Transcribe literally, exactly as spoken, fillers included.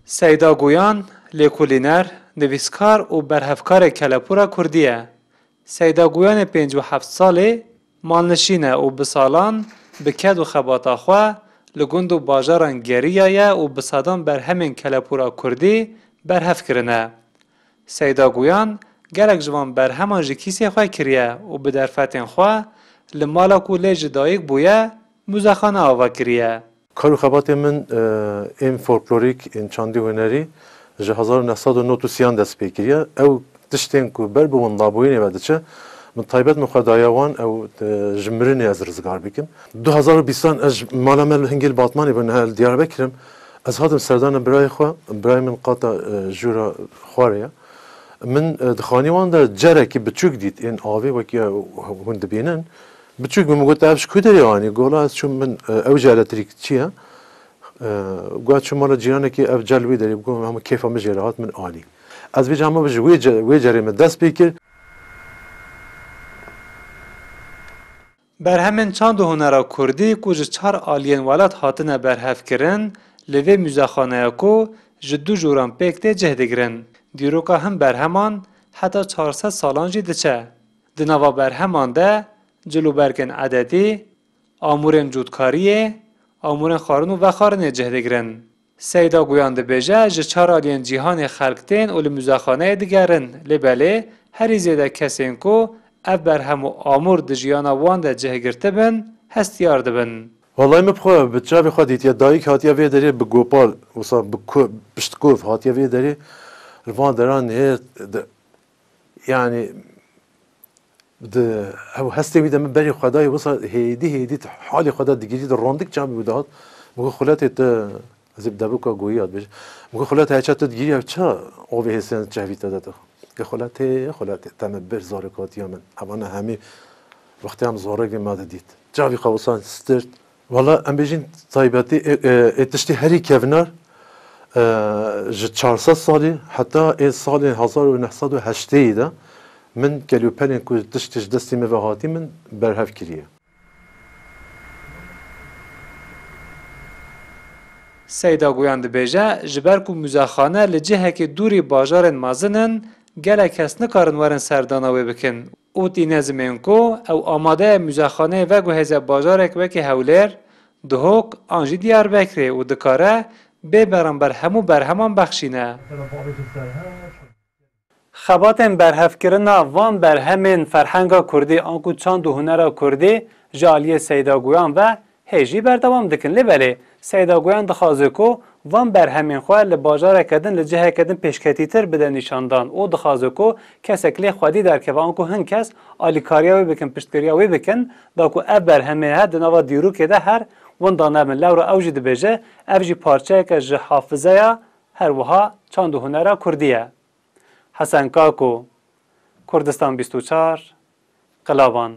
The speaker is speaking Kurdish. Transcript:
Seyda Guyan, lêkolîner, nivîskar û berhevkarê kelepûra kurdî ye. Seyda Guyanê pêncî û heft salî malnişîn e û bi salan bi ked û xebata xwe li gund û bajaran geriyaye û bi sedan berhemên kelepûra kurdî berhev kirine. Seyda Guyan gelek ji van berheman ji kîsê xwe kiriye û bi derfetên xwe li mala ku lê ji dayik bûye, muzexane ava kiriye. Kar û xebatê min, e, ên folklorîk, ên çandî hunerî ji hezar û neh sed û nod û sêyan dest pê kiriye. Ew tiştên ku ber bi wendabûyînê ve diçe, min taybet min xwe daye wan, ew, e, ji mirinê ez rizgar bikim. Du hezar û bîstan ez ji mala me li hingê li Batmanê bû, niha li Diyarbekir im. Ez hatim serdana birayê xwe, birayê min qata, e, jûra xwarê ye. Min, e, di xanî wan de cerekî biçûk dît, ên avê wekî hûn dibînin. Biçûk bû, min got, "Ev ji ku derê anî?" Gola ez çûm, min, e, ew jî elektrîkçî ye. E, got, çûm mala cîranekî, ev cel wî derê bû, hema kêfa min jê re hat, min anî. Ez vêca hema ji wê ce-, wê cerê min dest pê kir. Berhemên çand û hunera kurdî ku ji çar aliyên welat hatine berhevkirin, li vê muzexaneya ku ji du jûran pêk tê cih digirin. Dîroka hin berheman heta çar sed salan jî diçe. Di nava berheman de cilûbergên edetî, amûrên cotkariyê, amûrên xwarin û vexwarinê cih digirin. Seyda Guyan dibêje, ji çar aliyên cîhanê xelk tên û li muzexaneyê digerin, lê belê herî zêde kesên ku ev berhem û amûr di jiyana wan de cih girtibin, hestiyar dibin. Wellahî min bi xwe, bi çavê xwe dîtiye, dayik hatiye vê derê bi gopal, wisa bi ku-, piştkov hatiye vê derê, li van deran hê di-, yanî, di, ew hestê wî de min berê xwe dayê, wisa hêdî hêdî di halê xwe de digirî, di rondik çavê wî dihat. Min got, "Xuletê te", ez ê bi debika goyî ya dibêjim. Min got, "Xuletê heçe tu digirî, ev ça ovê hêsên çavî te de dixe?" Got, "Xuletê, xuletê, te min bir zarokatiya min. Evana hemî wextê em zarok vê me didît." Çavê xwe wisa stirt. Wala em bêjin taybetî ê, ê, ê tiştî herî kevnar, e, ji çar sed salî heta ê salên hezar û neh sed û heştê de min kelûpelên ku tiştî ji destê min ve hatî min berhev kiriye. Seyda Guyan dibêje, ji ber ku muzexane li cihekî dûrî bajarên mezin in, gelek kes nikarin werin serdana wê bikin. Û tîne zimên ku ew amade ye muzexaneyê veguhêze bajarek wekî Hewlêr, Duhok an jî Diyarbekirê û dikare bê beramber hemû berheman bexşîne. Xebatên berhevkirina van berhemên ferhenga kurdî anku çand û hunera kurdî ji aliyê Seyda Guyan ve hê jî berdewam dikin. Lê belê, Seyda Guyan dixwaze ku van berhemên xwe li bajareke din, li ciheke din pêşketîtir bide nîşandan û dixwaze ku kesek lê xwedî derkeve anku hin kes alîkariya wê bikin, piştgiriya wê bikin, da ku ev berhemê he di nava dîrokê de her winda nebin. Lewra ew jî dibêje, ev jî parçeyeke ji hafizeya her wiha çand û hunera kurdî ye. Hesen Kako, Kurdistan bîst û çar, Qilaban.